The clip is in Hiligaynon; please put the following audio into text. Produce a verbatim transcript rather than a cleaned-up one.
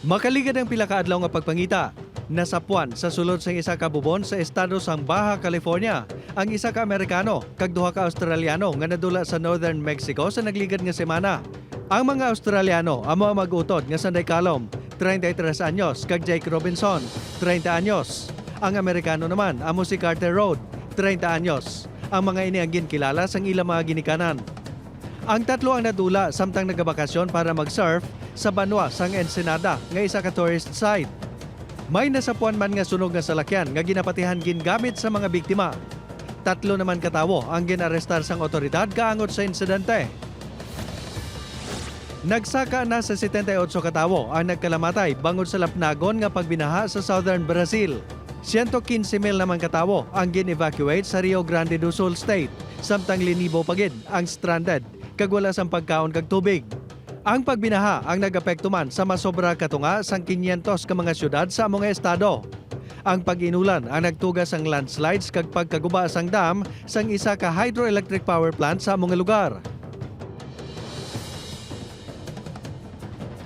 Makaligad ang pila ka adlaw nga pagpangita, nasapwan sa sulod sang isa ka bubon sa estado sang Baja California ang isa ka Amerikano kag duha ka Australiano nga nadula sa northern Mexico sa nagligad nga semana. Ang mga Australiano amo ang mag-utod nga Sanday Calum, treinta y tres anyos, kag Jake Robinson, treinta anyos. Ang Amerikano naman amo si Carter Road, treinta anyos. Ang mga ini ang ginkilala sang ilang mga ginikanan. Ang tatlo ang nadula samtang nagabakasyon para mag-surf sa banwa sang Ensenada nga isa ka tourist site. May nasapwan man nga sunog nga salakyan nga ginapatihan gingamit sa mga biktima. Tatlo naman ka tawo ang gin-arestar sang awtoridad kaangot sa insidente. Nagsaka na sa setenta y ocho ka tawo ang nagkalamatay bangod sa lapnagon nga pagbinaha sa southern Brazil. Siyento quince mil naman ka tawo ang gin-evacuate sa Rio Grande do Sul State, samtang linibo pa gid ang stranded kag wala sang pagkaon kag tubig. Ang pagbinaha ang nag-apekto man sa masobra ka tunga sang quinientos ka mga siyudad sa amo nga estado. Ang pag-inulan ang nagtuga sang landslides kag pagkaguba sang dam sang isa ka hydroelectric power plant sa amo nga lugar.